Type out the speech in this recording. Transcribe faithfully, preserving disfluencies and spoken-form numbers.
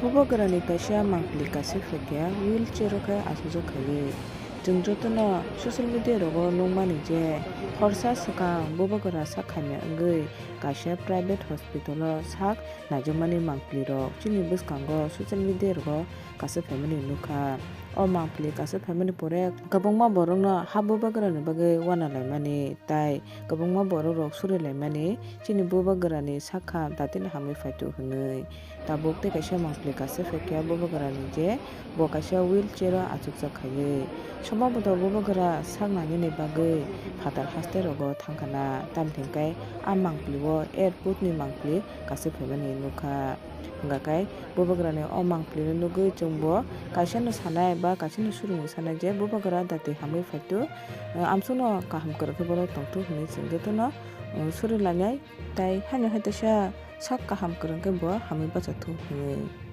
Bubagrani kaisa mangpili kasui phaikha wheelchair o khe achukjak khaiwi. Chwng jotono social media rogo nukmani je horsa swkang bubagra sak hamya wngwi kaisa private hospital o sak naijakmani mangpili rok chini bwskango social media rogo kasui phaimani nukha. O mangpili kasui phaimani pore kwbangma borokno ha bubagrani bagwi uanalaimani tei kwbangma borok rok surilaimani chini bubagrani sakha datino hamwi phaitu hwnwi. Tabuk tei kaisa mangpili kasui phaikha bubagrani je bo kaisa wheelchair o achukjak khaiwi. Sombhoboto bubagra sak nainani bagwi phatar haste rogo thangkhana, tamni hwnkhe a mangpili o airport ni mangpili kasui phaimani nukha. Hwnkha khe bubagrani o mangpili no nugwi chwngbo kaisa no sanai ba kaisa no surungwi sanai je bubagra dati hamwi phaitu, amsukno kaham kwrwng khe bono tongthok hwnwi chwng jotono surilainai tei haino hai teisa sak kaham kwrwng khe bo hamwi bachathok hwnwi.